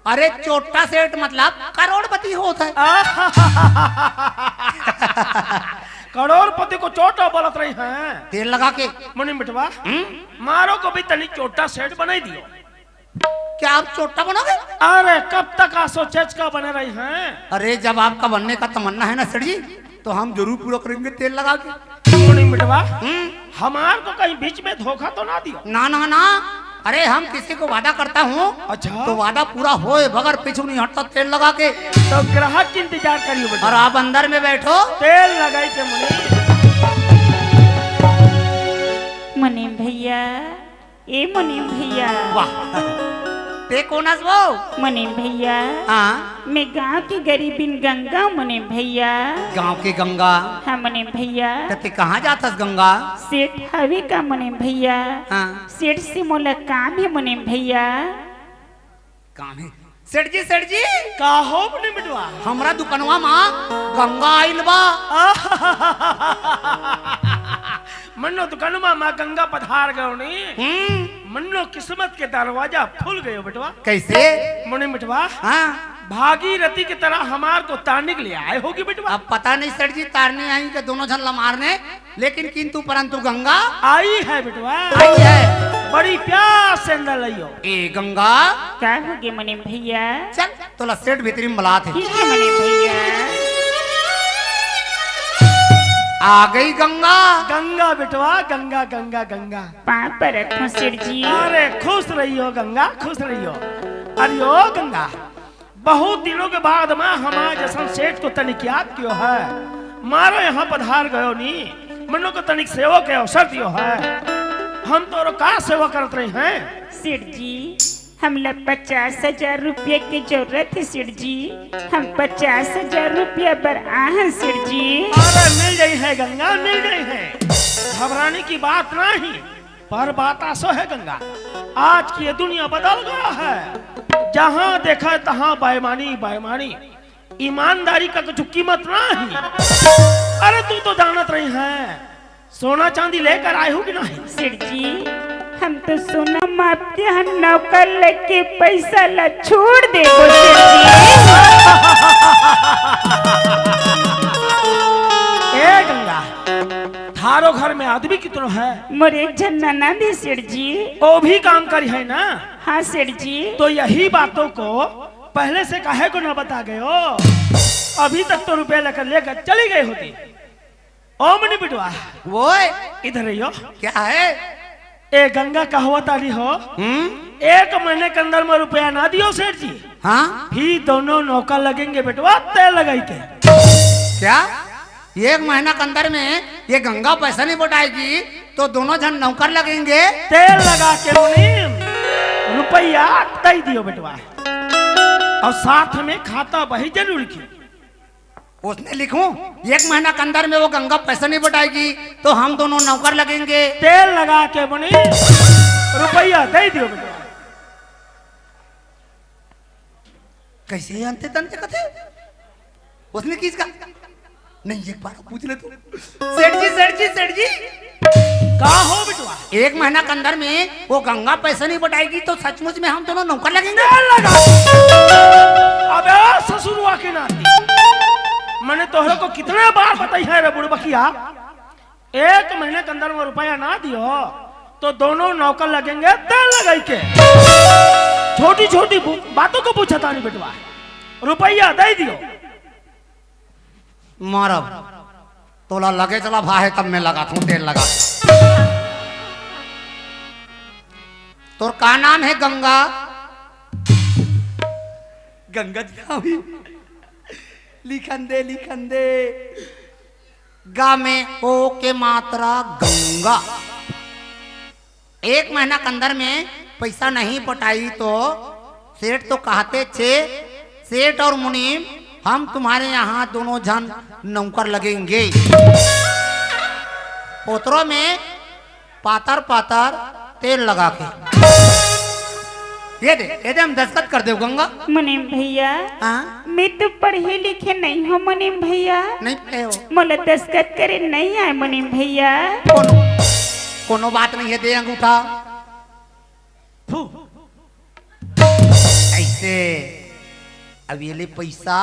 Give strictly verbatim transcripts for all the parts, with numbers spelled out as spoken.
अरे चोट्टा सेठ मतलब करोड़पति होत हे। करोड़पति को चोट्टा बोलत रही हैं। तेल लगा के। मुनीम बेटवा, हम्म? मारो को भी तनी चोट्टा सेठ बनाई दियो। क्या आप चोट्टा बनोगे? अरे कब तक आसो चेचका बने रही हैं? अरे जब आपका बनने का तमन्ना है ना सेठ जी, तो हम जरूर पूरा करेंगे तेल लगा के। मुनीम बेटवा, हम्म? हमार को कहीं बीच में धोखा तो ना दियो। ना ना ना, अरे हम किसी को वादा करता हूँ, अच्छा। तो वादा पूरा होए बगैर पीछू नहीं हटता तेल लगा के। तो ग्राहक की इंतजार करियो बेटा। और आप अंदर में बैठो। तेल लगाई के मुनीम। मुनीम भैया, ए मुनीम भैया। वाह, ते कोन अस वो? मुनीम भैया, हाँ। मैं गांव की गरीबिन गंगा मुनीम भैया। गांव की गंगा? हाँ मुनीम भैया। त ते कहाँ जाथस गंगा? सेठ हवे का मुनीम भैया? हाँ। सेठ से मोला काम हे मुनीम भैया। काम हे? सेठ जी, सेठ जी। का हो मुनीम बेटवा? हमरा दुकनवा मा गंगा आइल बा। मन्नो दुकनवा मा गंगा पधार गयो नी। हम्म। मन्नो किस्मत के दरवाजा खुल गयो बेटवा। कैसे? मुनीम बेटवा। हाँ। भागीरथी की तरह हमार को तानिक ले आए होगी बेटवा। अब पता नहीं सेठ जी, तारने आई के दोनों झन ला मारने, लेकिन किंतु परंतु गंगा आई है बेटवा। आई है। बड़ी प्यास से अंदर लइयो। ए गंगा। का होगे मुनीम भैया? चल, तोला सेठ भीतरी में बुलात हे। ठीक है मुनीम भैया। आ गई गंगा। गंगा बेटवा, गंगा, गंगा, गंगा। पाँव परत हूँ सेठ जी। अरे खुश रहियो गंगा, खुश रहियो। अरे ओ गंगा, बहुत दिनों के बाद मा हमार जैसन सेठ को तनिक याद कियो है। मारो यहाँ पधार गयो नी, मनो को तनिक सेवा के अवसर दियो है। हम तोरो का सेवा करत रहे हैं? सेठ जी, हमला पचास हजार रुपया के जरूरत हे सेठ जी। हम पचास हजार रुपया बर आहन सेठ जी। अरे मिल जाई है गंगा, मिल जाई है। घबराने की बात नहीं। पर बात असो है गंगा, आज की ये दुनिया बदल गया है। जहाँ देखा तहाँ बेईमानी, बेईमानी, ईमानदारी का कुछ कीमत नहीं। अरे तू तो जानत रही है, सोना चांदी लेकर आए हो कि नहीं? सेठ जी, हम तो सोना माप के हम नौकर लेके पैसा ला छोड़ देबो सेठ जी। ए गंगा, थारो घर में आदमी कितनो है? मोर एक झन ननद हे सेठ जी। वो भी काम करी है ना? हाँ सेठ जी। तो यही बातों को पहले से काहे को ना बता गयो? अभी तक तो रुपया लेकर लेकर चली गई होती। ओ मुनीम बेटवा, ओए। इधर आइयो। क्या है? ए गंगा कहवत आली हो। हम्म? एक महीने के अंदर में रुपया ना दियो सेठ जी। हाँ? फिर दोनों नौकर लगेंगे बेटवा, तेल लगाई के। क्या? एक महीना के अंदर में ये गंगा पैसा नहीं पटाएगी तो दोनों झन नौकर लगेंगे। तेल लगा के मुनीम, रुपया दे दियो बेटवा, और साथ में खाता बही जरूर लिखी। उसने लिखूं, एक महीना के अंदर में वो गंगा पैसा नहीं पटाएगी तो हम दोनों नौकर लगेंगे। तेल लगा के मुनीम, रुपया दे दियो बेटवा। कैसे अंते तन के कथे? उसने किसका? नहीं, एक बार पूछ ले तू। सेठ जी, सेठ जी, सेठ जी। का हो बेटवा? एक महीना के अंदर में वो गंगा पैसा नहीं पटाएगी तो सचमुच में हम दोनों नौकर लगेंगे। क्या लगा? अबे ससुरुआ के नाती, मैंने तोहरे को कितना बार बताई है रे बुड़बकिया, एक महीने के अंदर में रुपया ना दियो तो दोनों नौकर लगेंगे तेल लगाई के। छोटी छोटी बु-, बातों को पूछता नहीं बेटवा, रुपया दे दियो। मारब तोला लगे चला भा है तब मैं लगा तू तेल लगा। तोर का नाम है गंगा? गंगा जी हाँ भी। लिखन दे, लिखन दे। गा में ओ के मात्रा गंगा। एक महीना के अंदर में पैसा नहीं पटाई तो सेठ तो कहते छे, सेठ और मुनीम, हम तुम्हारे यहाँ दोनों झन नौकर लगेंगे। पोतरो में पातर पातर तेल लगा के। ये दे, ये दे, हम दस्तखत कर दे गंगा। मुनीम भैया, हाँ? मैं तो पढ़े लिखे नहीं हूँ मुनीम भैया। नहीं पढ़े हो? मोला दस्तखत करे नहीं आए मुनीम भैया। कोनो, कोनो बात नहीं है, दे अंगूठा। फू। ऐसे। अब ये ले पैसा,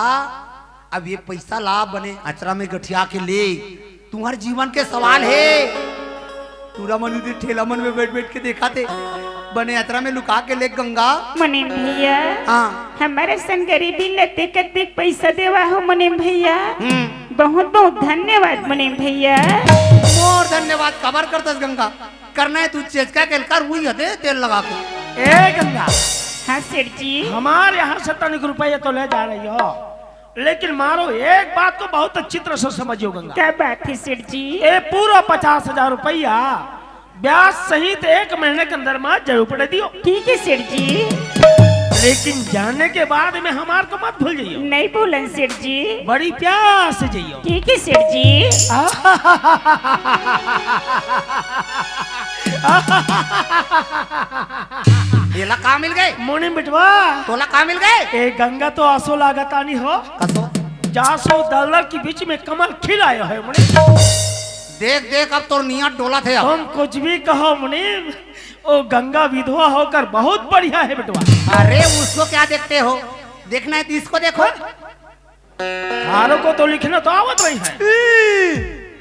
अब ये पैसा ला बने अचरा में गठिया के ले। तुम्हार जीवन के सवाल हे। टूरा मन उधर ठेला मन में बैठ बैठ के देखा थे, बने अचरा में लुका के ले गंगा। मुनीम भैया, हाँ। हमर असन गरीबी ल देख के पैसा देवा हो मुनीम भैया। हम्म। बहुत बहुत धन्यवाद मुनीम भैया। मोर धन्यवाद काबर करतस गंगा? करना है तू चेचका के कर, वही हदे तेल लगा के। ए गंगा, हाँ सेठ जी। हमारे यहाँ से तनिक रुपये तो ले जा रही हो, लेकिन मारो एक बात को बहुत अच्छी तरह से समझियो गंगा। क्या बात है सेठ जी? ये पूरा पचास हजार रुपया ब्याज सहित एक महीने के अंदर में जरूर पड़े दियो। ठीक है सेठ जी। लेकिन जाने के बाद में हमार को मत भूल जाइयो। नहीं भूलन सेठ जी। बड़ी प्यार से जाइयो। ठीक है सेठ जी। एला का मिल गए? मुनीम बेटवा। तोला का मिल गए? ए गंगा तो आंसू लागत आनी हो। कसो? जासो दलदल के बीच में कमल खिलायो है मुनीम। देख, देख, अब तोर नियत डोलत हे अब। तुम कुछ भी कहो मुनीम, वो गंगा विधवा होकर बहुत बढ़िया है बेटवा। अरे, उसको क्या देखते हो? देखना है तो इसको देखो। हारो को तो लिखना तो आवत रही है। ई,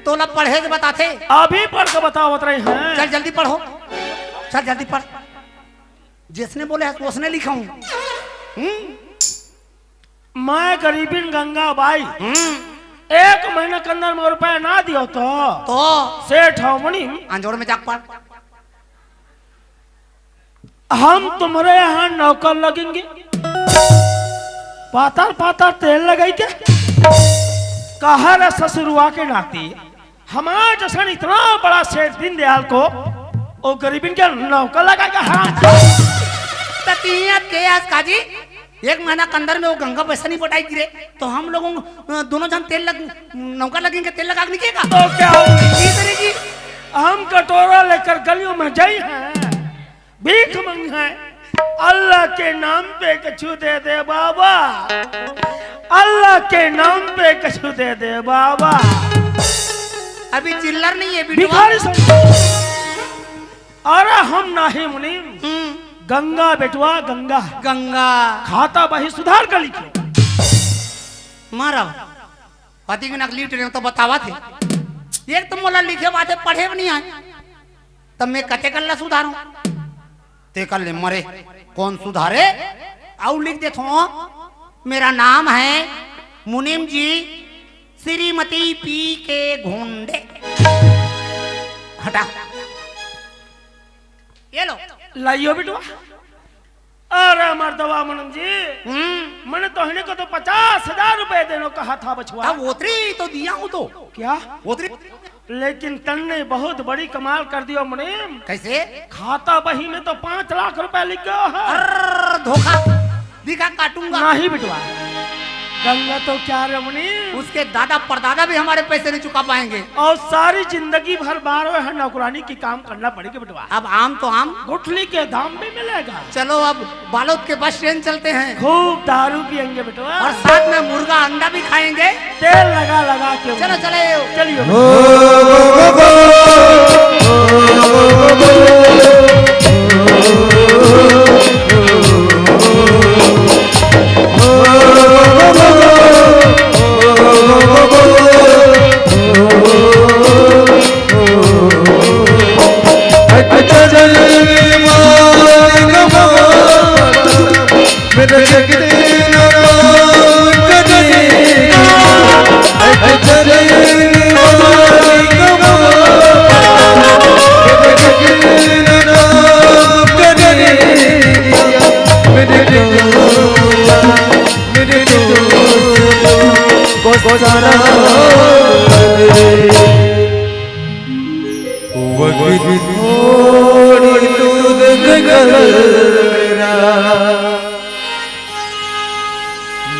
तोला पढ़े के बताथे। अभी पढ़ के बतावत रही है। चल जल्दी पढ़ो, चल जल्दी पढ़। जिसने बोले है, उसने लिखा हूँ। हम्म? मैं गरीबिन गंगा बाई, हम्म। एक महीना के अंदर में रुपया ना दियो तो तो? सेठ हो मुनीम। अंजोर में जाके पढ़। हम तुम्हारे यहाँ नौकर लगेंगे, पातर पातर तेल लगाई के। कहा रे ससुरुआ के नाती, हमार जैसन इतना बड़ा सेठ दीनदयाल को वो गरीबिन के नौकर लगाएगा, हराम। त तिहिया के आज काजी, एक महीना के अंदर में वो गंगा पैसा नहीं पटाई गिरे, तो हम लोगों, अ, दोनों जन तेल लग, नौकर लगेंगे, तेल लगा के निकलेगा। तो क्या हो? इस तरह की हम कटोरा लेकर गलियों में जाई हैं, भीख मंगे हैं, अल्लाह के नाम पे कछु दे दे बाबा, अल्लाह के नाम पे कछु दे दे बाबा। अभी चिल्लर नहीं है, बिटवा। भिखारी समझ। अरे हम नाही मुनीम, हम्म। गंगा बेटवा, गंगा। गंगा। खाता बही सुधार कर लिखियो। मारा, पति के नकली ट्रेन तो बतावा थे। एक तो मोला लिखे बात है, पढ़े भी नहीं आए, तब मैं कते कल्ला सुधारूं? ते कर ले मरे, कौन सुधारे? आऊ लिख देथो, मेरा नाम है मुनीम जी, श्रीमती पी के घोंडे। हटा। ये लो। लाइयो बिटवा। अरे मर्दवा मुनीम जी, हम्म। मैंने तोहने को तो पचास हजार रुपए देनो कहा था बछवा। तब ओतरी तो दिया हूँ तो। क्या? ओतरी। लेकिन तन्ने बहुत बड़ी कमाल कर दियो मुनीम। कैसे? खाता बही में तो पाँच लाख रुपए लिख गयो है। अर्र, धोखा। दिखा काटूंगा। नहीं बिटवा, गंगा तो क्या रे मुनीम? उसके दादा परदादा भी हमारे पैसे नहीं चुका पाएंगे। और सारी जिंदगी भर बारह है नौकरानी की काम करना पड़ेगा बिटवा। अब आम तो आम। गुठली के दाम भी मिलेगा। चलो अब बालोद के बस स्टैंड चलते हैं। खूब दारू पियेंगे बेटवा। और साथ में मुर्गा अंडा भी खाएंगे। तेल लगा लगा के। चलो चले। चलिए।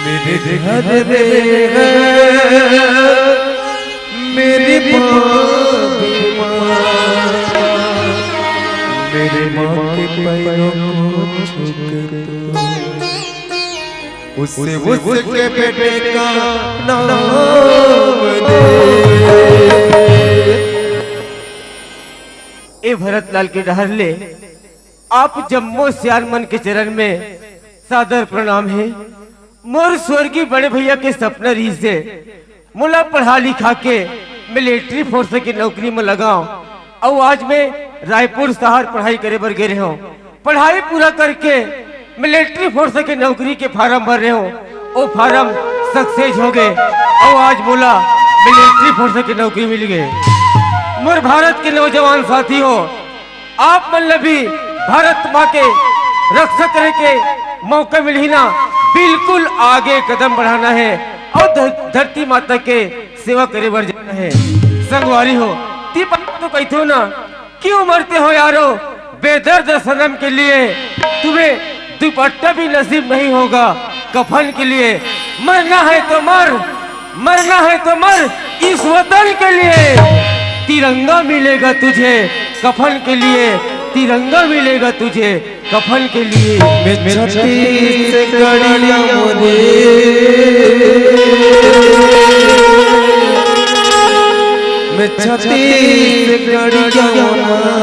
मेरे घर में है मेरी माँ बीमार, मेरी माँ के पैरों को छू के तो उसे, उसके बेटे का नाम दे। ए भरत लाल के डहर ले, आप जम्मो सियान मन के चरण में सादर प्रणाम है। मोर स्वर्गीय बड़े भैया के सपना रहिस हे, मोला पढ़ा लिखा के मिलिट्री फोर्स के नौकरी में लगाव। अउ आज मैं रायपुर शहर पढ़ाई करे बर गे रहे हूँ। पढ़ाई पूरा करके मिलिट्री फोर्स के नौकरी के फार्म भर रहे हूँ, वो फार्म सक्सेस हो गए। अउ आज मोला मिलिट्री फोर्स के नौकरी मिल गए। मोर भारत के नौजवान साथी हो, आप मन ल भी भारत माँ के रक्षा करे के मौका मिलही ना, बिल्कुल आगे कदम बढ़ाना है अउ ध-, धरती माता के सेवा करे बर जाना है। संगवारी हो, ती बात तो कहिथो ना, क्यों मरते हो यारो बेदर्द सनम के लिए, तुम्हें दुपट्टा भी नसीब नहीं होगा कफन के लिए। मरना है तो मर, मरना है तो मर इस वतन के लिए। तिरंगा मिलेगा तुझे कफन के लिए, तिरंगा मिलेगा तुझे कफन के लिए। मैं छत्तीसगढ़िया मोरे, मैं छत्तीसगढ़िया मोरे।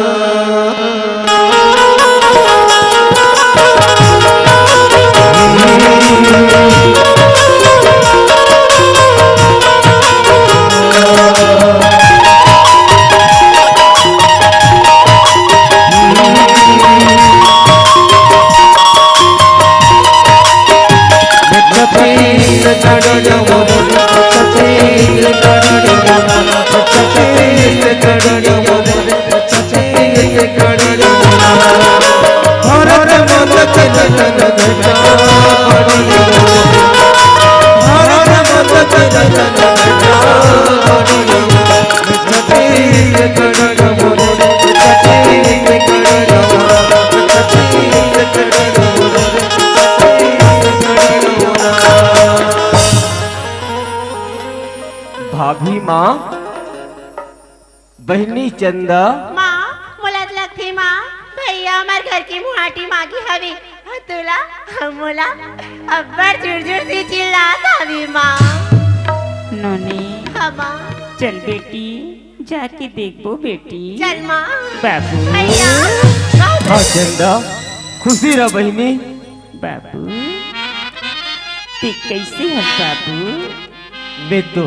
भाभी माँ, बहिनी चंदा। माँ, मोला तो लगथे माँ, भैया हमर घर के मुहाटी माँ के हवे। अउ तोला, अउ मोला अब्बड़ जुर-जुर से चिल्लात हवे माँ। नोनी। हाँ माँ। चल बेटी, जाके देखबो बेटी। चल माँ। बाबू। भैया, बाबू। हाँ चंदा, खुशी रह बहिनी। बाबू, ते कैसे हस बाबू? मैं तो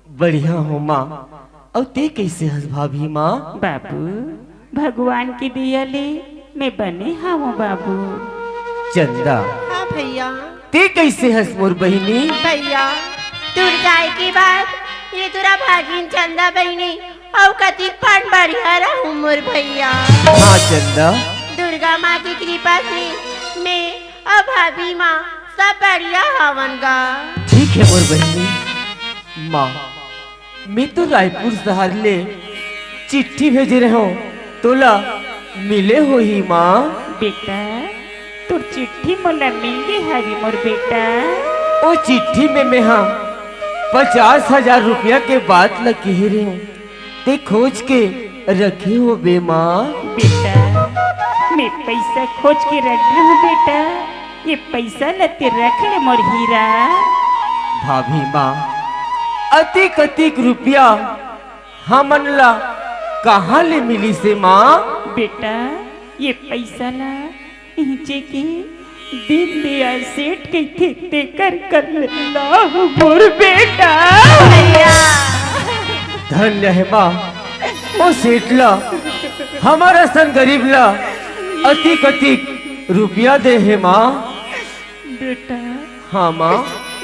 बढ़िया हूँ माँ, अउ ते कैसे हस भाभी माँ? बाबू, भगवान के दया ले मैं बने हावों बाबू। चंदा। हाँ भैया। ते कैसे हस मोर बहिनी? भैया, तोर जाए के बाद ये तोरा भागिन चंदा बहिनी अउ कतिक पन बढ़िया रहूं मोर भैया। हाँ चंदा। दुर्गा माँ के कृपा से मैं अउ भाभी माँ सब बढ़िया हावन गा। ठीक है मोर बहिनी। माँ, मैं तो रायपुर शहर ले चिट्ठी भेजे रहेंव, तोला मिले होही माँ। बेटा, तोर चिट्ठी मोला मिल गे हवे मोर बेटा। ओ चिट्ठी में मेहा पचास हजार रुपया के बात ल कहे रहेंव, ते खोज के रखे होबे माँ। बेटा, मैं पैसा खोज के रखे हंव बेटा, ये पैसा ल ते रख ले मोर हीरा। भाभी माँ, अतिक अतिक रुपया हमन ला कहाँ ले मिलिस हे माँ? बेटा, ये पैसा ला इहिंचे के दीनदयाल सेठ कहिथे तेकर कर ले लाहूं मोर बेटा। भैया। धन्य हे माँ, ओ सेठ ला हमर असन गरीब ला अतिक अतिक रुपया दे हे माँ। बेटा, हाँ माँ।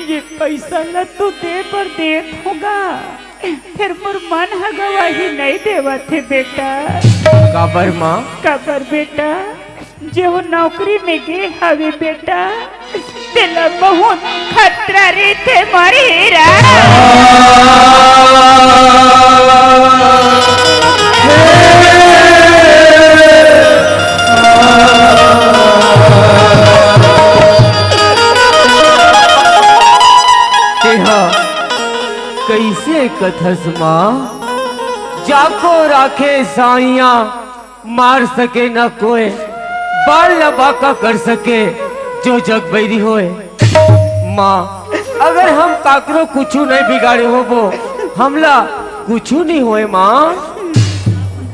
ये पैसा ला तो दे बर देत हों गा, फेर मोर मन ह गवाही नइ देवत हे बेटा। काबर माँ? काबर बेटा, जेहो नौकरी में गे हवे बेटा, तेला बहुत खतरा रहिथे मोर हीरा। तेहा कइसे कथस माँ? जाको राखे साइयाँ, मार सके न कोय, बाल न बांका कर सके, जो जग बैरी होय। माँ, अगर हम काकरो कुछु नइ बिगाड़े होबो, हमला कुछु नइ होय माँ।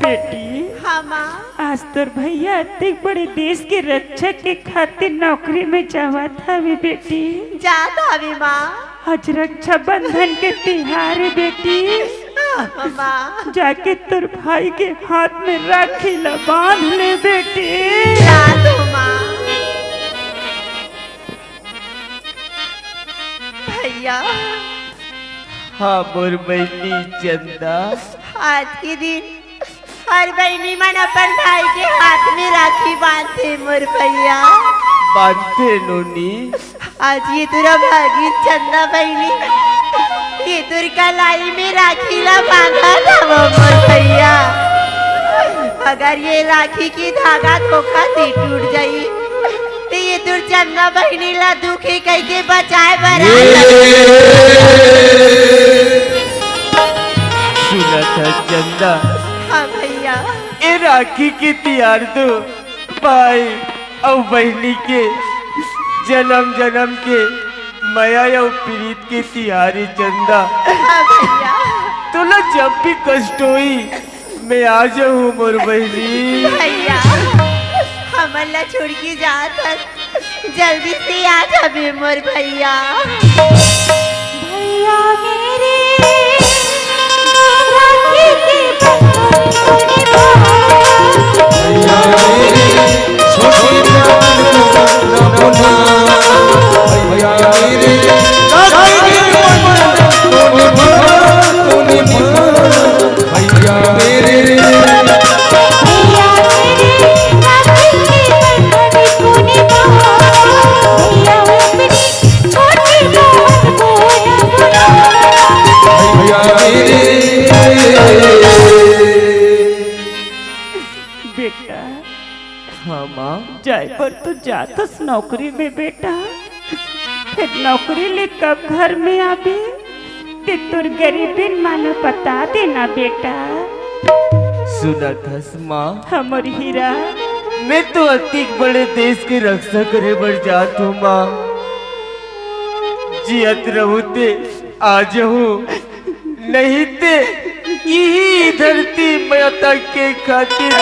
बेटी, हाँ माँ। आज तोर भैया अतेक बड़े देश के रक्षा के खातिर नौकरी में जावत हवे बेटी। जात हवे माँ। आज रक्षाबंधन के तिहार हे बेटी। माँ। जाके तोर भाई के हाथ में राखी ला बांध ले बेटी। जात हूँ माँ। भैया। हाँ मोर बहिनी चंदा। आज के दिन हर बहिनी मन अपन भाई के हाथ में राखी बांधथे मोर भैया। बांधथे नोनी। आज ये तोर भागिन चंदा बहिनी ये तोर कलाई में राखी ला बांधत हवय मोर भैया। अगर ये राखी के धागा धोखा से टूट जाई त ये तोर चंदा बहिनी ला दुखी कहिके बचाए बर आए। सुनत हस चंदा? हाँ भैया। ए राखी के तिहार तो भाई अउ बहिनी के जनम जनम के मया अउ प्रीत के तिहार ए चंदा। हाँ भैया। तोला जब भी कष्ट होई मैं आ जाहूँ मोर बहिनी। भैया, हमन ला छोड़ के जात हस, जल्दी से आ जाबे मोर भैया। भैया मेरे, राखी के बंधन को निभा। भैया मेरे, छोटी जान को ना भुला। भैया मेरे, राखी के बंधन को निभा, को निभा। भैया मेरे, भैया मेरे, राखी के बंधन को निभा। भैया अपनी छोटी बहन को ना भुला। भैया मेरे। बेटा। हाँ माँ। जाए बर तो जात हस नौकरी में बेटा, फेर नौकरी ले कब घर में आबे? ते तोर गरीबिन मन ला बता देना बेटा। सुनत हस माँ? हमर हीरा। मैं तो अतिक बड़े देश के रक्षा करे बर जात हूँ माँ। जियत रहूँ ते आ जाहूँ, नहीं ते इही धरती माता के खातिर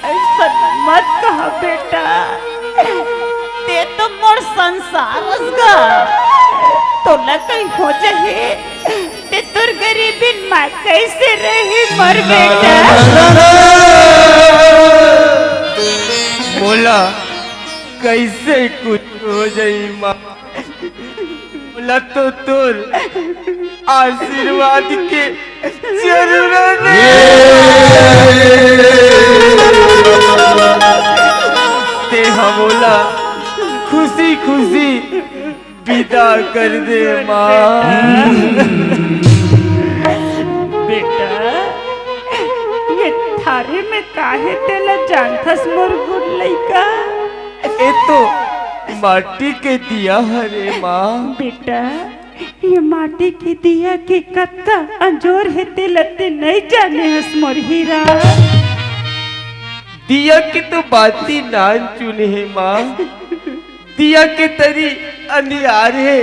अइसन मत कहा बेटा, ते तो मोर संसार हस गा। तोला कहीं हो जाही, ते तोर गरीबिन माँ कइसे रही मोर बेटा? मोला कइसे कुछ हो जाही माँ? मोला तो तोर आशीर्वाद के जरूरत हे। ते हमला खुशी खुशी विदा कर दे माँ। बेटा, ये थारी में का हे तेला जानथस मोर गुन लइका? ए तो माटी के दिया हरे माँ। बेटा, ये माटी के दिया के कतका अंजोर हे तेला ते नइ जाने हस मोर हीरा। दिया के तो बाती नानचुन हे माँ। दिया के तरी अंधियार हे,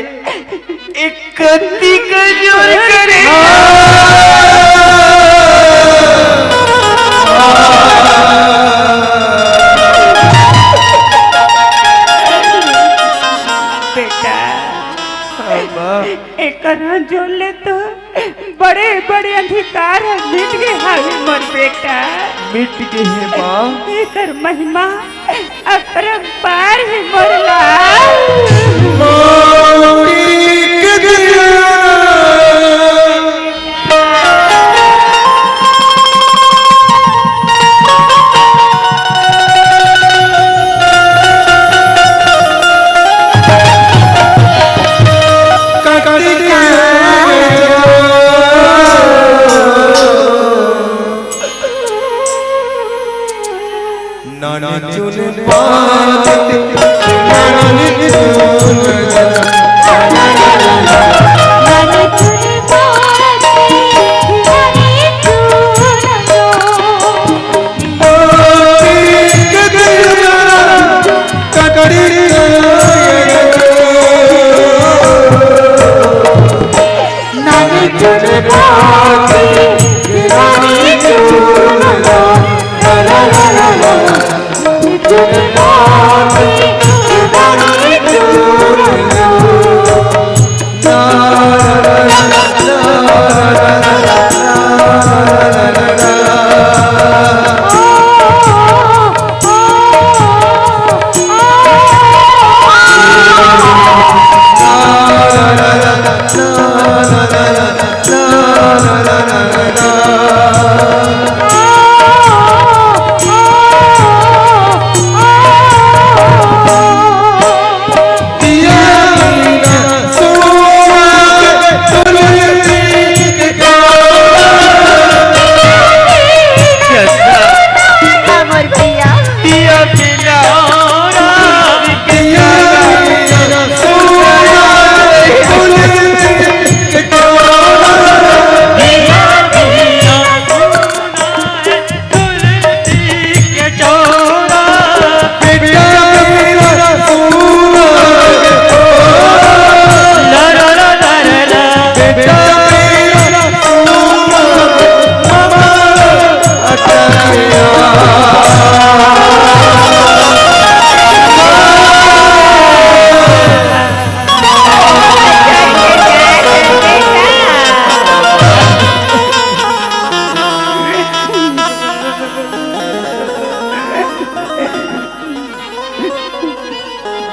एक कत्ती कर जोर करे। बेटा, हाँ, माँ। एकर हाथ जोड़ ले तो बड़े-बड़े अंधकार ह मिट गे हावे मोर बेटा। मिट गे हे माँ। एकर महिमा अपरंपार हे मोर लाल।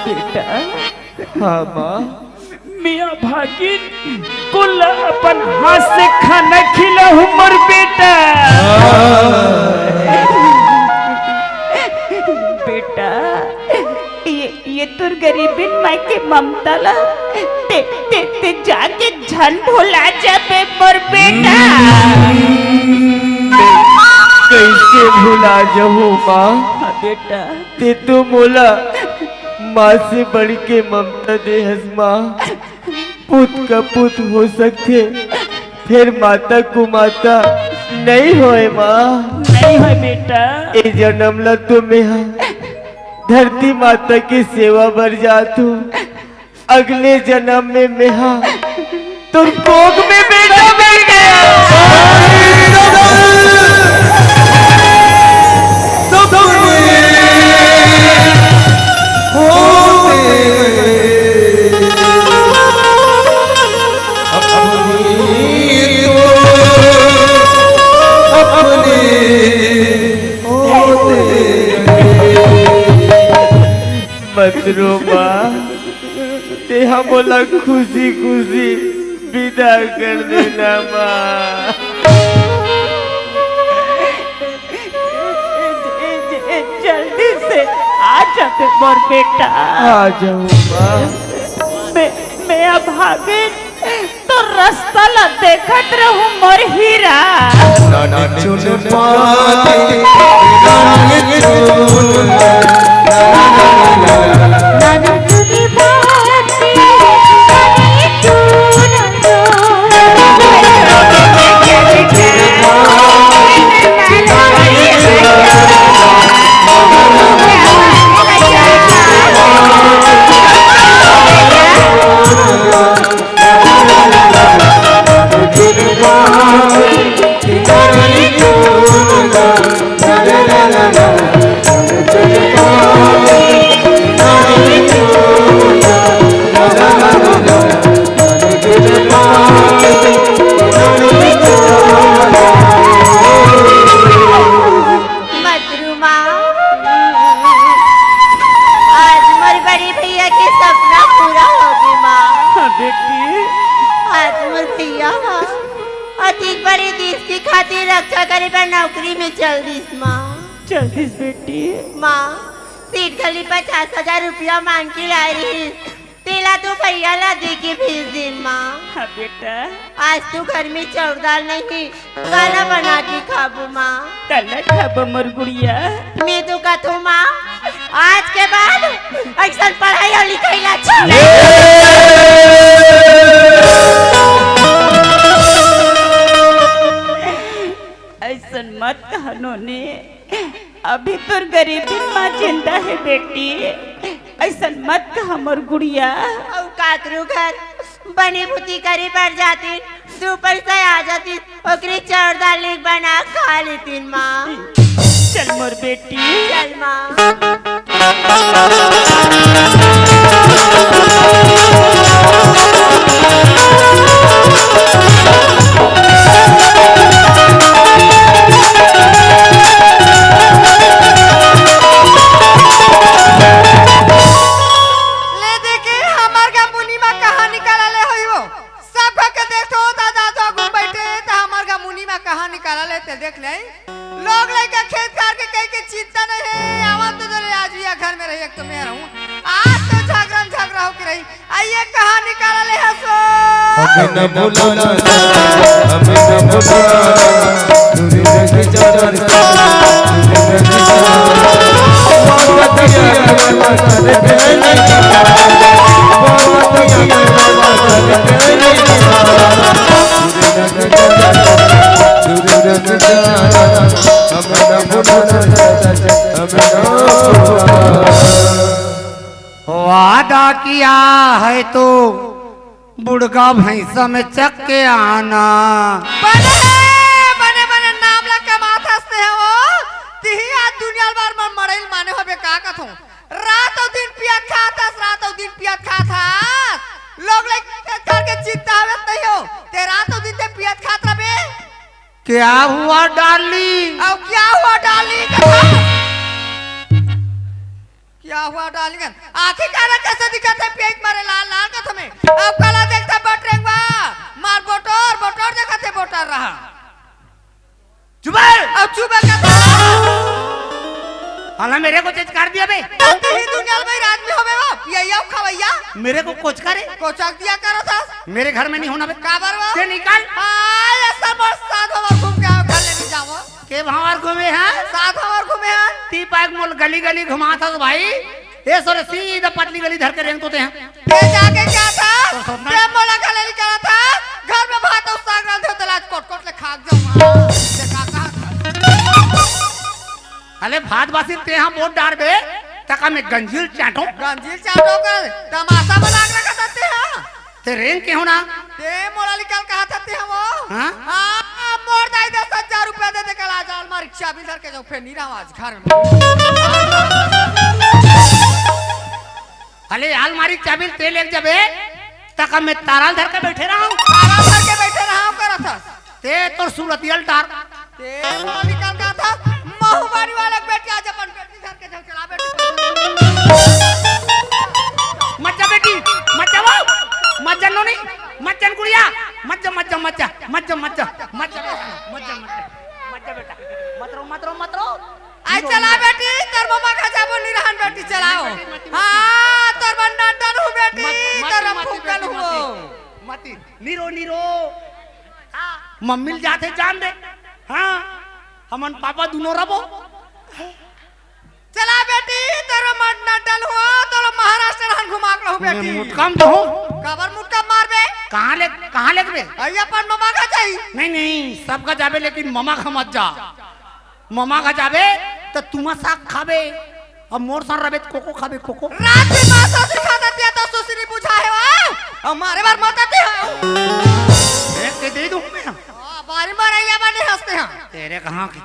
बेटा। हाँ माँ। मैं अभागिन कुल अपन हाथ से खाना खिलाहूं मोर बेटा। बेटा, ये, ये तोर गरीबिन माई के ममता ला ते, ते, ते जाके झन भुला जाबे मोर बेटा। मैं कइसे भुला जाहूं माँ? हाँ बेटा। ते तो मोला माँ से बढ़ के ममता दे हस माँ। पूत का पूत हो सकथे, फेर माता कुमाता नइ होय माँ। नइ होय बेटा। ए जनम ला तो मेहा धरती माता के सेवा बर जात हूँ, अगले जनम में मेहा तोर कोख में बेटा बन गया। मत रो माँ, तेहा मोला खुशी खुशी विदा कर देना माँ। जल्दी से आ जाबे मोर बेटा। आ जाहूँ माँ। मैं, मैं अभागिन तोर रस्ता ला देखत रहूं मोर हीरा। मत रो माँ, आज मोर बड़े भैया के सपना पूरा होगे माँ। हाँ बेटी। आज मोर भैया ह अतिक बड़े देश के खातिर रक्षा करे बर नौकरी में चल दिस माँ। चल दिस बेटी। माँ, सेठ घर ले पचास हजार रुपया मांग के लाए रहिस, तेला तो भैया ला दे के भेज देन माँ। हाँ बेटा। आज तो घर में चाउर दाल नहीं, काला बना के खाबो माँ। काला खाबो मोर गुड़िया। मैं तो कथों माँ, आज के बाद अइसन पढ़ाई अउ लिखाई ला छोड़। अइसन मत कह नोनी। अभी तोर गरीबिन माँ जिंदा हे बेटी, अइसन मत कह मोर गुड़िया। अउ काकरो घर बनी भूती करे बर जातिन, दू पैसा आ जातिस, ओकरे चाउर दाल एक बना खा लेतिन माँ। चल मोर बेटी। चल माँ। ले देखे, हमर गा मुनी मा कहाँ निकाला ले होई वो। सब घर के देखथों, दादा तो आगू बैठे, त हमर गा मुनी मा कहाँ निकाला ले, ते देख ले। लोग लइका खेत खार के कहीं के चिंता नहीं है, आवा तो जरे आज भी घर में रही, एक तो मैं रहूं। आज तो झगड़ा न झगड़ा होके रही। आइए, कहाँ निकाला ले हसो। हमें न भुलाना, हमें न भुलाना, दूर रख जाना, दूर रख जाना। वादा किया है तो बुढ़गा भैंसा में चक के आना। बने, बने, बने नाम ला कमात हस ते हो। तिही आज दुनिया भर मन मड़ैल माने होबे का कथों। रात अउ दिन पियत खात हस, रात अउ दिन पियत खात हस। लोग लइका खेत खार के चिंता हवे त नहीं हो, ते रात अउ दिन ते पियत खात रबे। क्या हुआ डार्लिंग? अउ क्या हुआ डार्लिंग? क्या हुआ डार्लिंग? आँखी काला कैसे दिखत हे, पेट मारे लाल लाल कथों में। अउ काला देखत हे बटरेंगवा, मार बोटर बोटर देखत हे, बोटर रहा। चुप है। अब चुप है कहता। हाला मेरे को चेचकार दिया बे। अब तो ही दुनिया में आदमी होबे वो, ये यो खवैया। मेरे को कोचका रे। कोचक दिया करो था। मेरे घर में नहीं होना बे। काबर वो? ते निकाल। हाँ, ये सब और साथ हमार घूम के आओ, घर ले नहीं जाओ। के भावर घूमे हैं? साथ हमार घूमे हैं। ती पाक मोल गली गली घुमात हस भाई। ए सोरे सीधा पतली गली धर के रेंगतों ते हैं। ते जाके क्या था? तो सोचना। ते मोला गले नहीं करा था। घर में भात अउ साग रांधे हो, तलाज कोट कोट ले खा जाऊं। हाँ, ते का कहा था? अले भात बासी ते हाँ बोट डार बे, तका मैं गंजील चाटो। गंजील चाटो कर, तमाशा बना के रखा था ते हाँ। ते रेंग के हो ना? ते मोला निकाल कहा था ते हम वो? हाँ? हाँ, मोर दाई दस हजार रुपया दे दे, कल आज अलमारी चाबी धर के जाऊं, फिर नहीं रहा आज घर में। अले अलमारी चाबी ते लेके जाबे, तक मैं ताराल धर के बैठे रहा हूँ। ताराल धर के बैठे रहा हूँ करत हस। ते तोर सूरतियल टार। ते मोला निकाल कहा था, महुबारी वाले के बेटी आज अपन बेटी धर के जाओ, चला बेटी। मत जा बेटी, मत जा वो, मत जा नोनी, मत जा गुड़िया, मत जा, मत जा, मत जा, मत जा, मत जा, मत जा, मत जा, मत जा, मत जा बेटा, मत रो, मत रो, मत रो। आई चला बेटी, तोर ममा घर जाबो निरहन बेटी चलाओ। हाँ, तोर बन्ना डन हूँ बेटी, मत, मत, तोर मत, फूकल बेटी, हूँ। मत, मत, नीरो, नीरो। मम्मी ल जाथे जान दे। हाँ, हमन पापा दुनो रबो। चला बेटी, तोरो मत न डल हो, तोरो महाराष्ट्र हन घुमा के रहू मैं बेटी। मुटकाम तो हूँ। काबर मुटका मारबे? कहाँ ले, कहाँ लेगबे? अरे अपन ममा का जाई। नहीं, नहीं, सबका जाबे, लेकिन ममा का मत जा। ममा का जाबे, त तुमा साग खाबे। अब मोर साथ रबे त कोको खाबे, कोको। रात के मासा सिखा देती है तो सुसरी बुझा है वो। अब मारे बार मत आते हैं। एक के दे दूँ मैं। हाँ, बारी मारे या बने हंसते हैं। तेरे कहाँ की?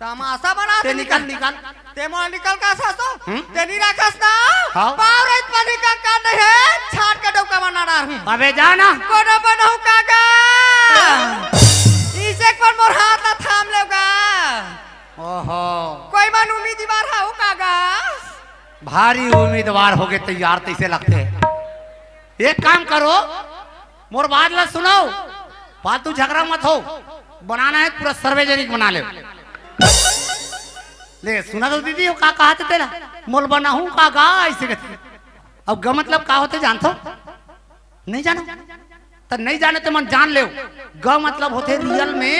तमाशा बना ते ते निकल, निकल। निकल। ते मोला निकल का सासो? हम्म? ते नहीं रखस ना? हाँ। पाव रहित पानी का कान नहीं है, छाट के डौका बना डार हूँ। अबे जा ना। कोनो बनहु काका। इसे कौन मोर हाथ ला थाम लेगा? ओहो। कोई मन उम्मीदवार है काका? भारी उम्मीदवार होके तैयार तैसे लगथे। एक काम करो, मोर बात ला सुनो, फालतू झगड़ा मत हो, बनाना है पूरा सार्वजनिक बना ले। ले सुना तो दीदी, वो का कहा थे तेला, मोल बनाहूँ का गा ऐसे कहते। अब ग मतलब का होथे जानथो? नहीं जानो? त नहीं जाने ते मन जान लेव। ग मतलब होथे रियल में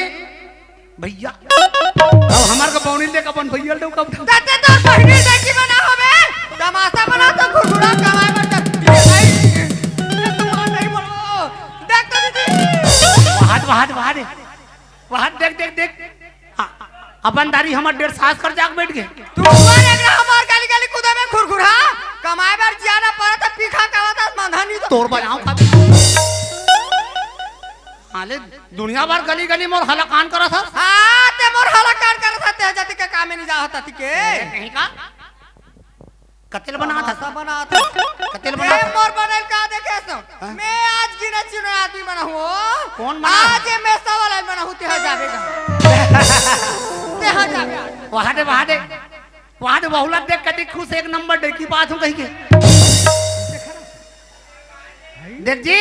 भैया। अब हमार का बौनी देख अपन भैया लोग कब तते तो बहिनी देखी बना होबे। तमाशा बना तो घुरघुरा कमाए में तक भाई। तुम्हारा नहीं बोलो। देख तो दीदी। वहाद, वहाद, वहाद। वहाद देख, देख, देख। हाँ, अपन दारी हमर डेढ़ सास कर जाके बैठ गए। तू हुआ देख रहा हमार गली गली कूदे में घुरघुरा। कमाए बर जिया ना पड़ा त पीखा कावत हस मंधा नहीं तो। तोर बजाऊं खाबे। हाँ, ले दुनिया भर गली गली मोर हलाकान करत हस। हाँ, ते मोर हलाकान करत हस, ते जाति के काम में नहीं जा होता तिके। ए, नहीं का? कतेल बनात हस? बनात हस। कतेल ए, बनात हस? मोर बनल का देखे सो? हाँ? मैं आज गिने चुने आदमी बना हूँ। कौन बना? आज ये मेसा वाला बना हूँ, ते हा जाबे गा। ते हा जाबे आज। वहाँ दे, वहाँ दे। वहाँ दे बहुला देख कति खुश, एक नंबर डेकी बात हूँ कहीं के। देख जी,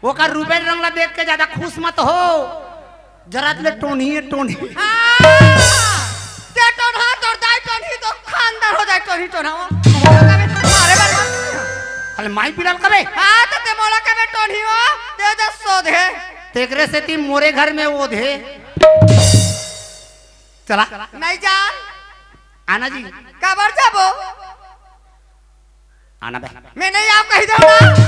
ओकर रूपेर रंग ला देख के ज्यादा खुश मत हो। जरा ले टोनही है, टोनही। हाँ, ते टोनहा, तोर दाई टोनही, तो खानदान हो जाए टोनही टोनहा। मारे बारे मत। अरे माई पिलाल कबे? हाँ, तो ते मोला कबे टोनही हो, ते जा सोध है। तेकरे से ती मोरे घर में ओध है। चला। नहीं जान। आना जी। काबर जाबो? आना बे। मैं नहीं आओ कही दो ना।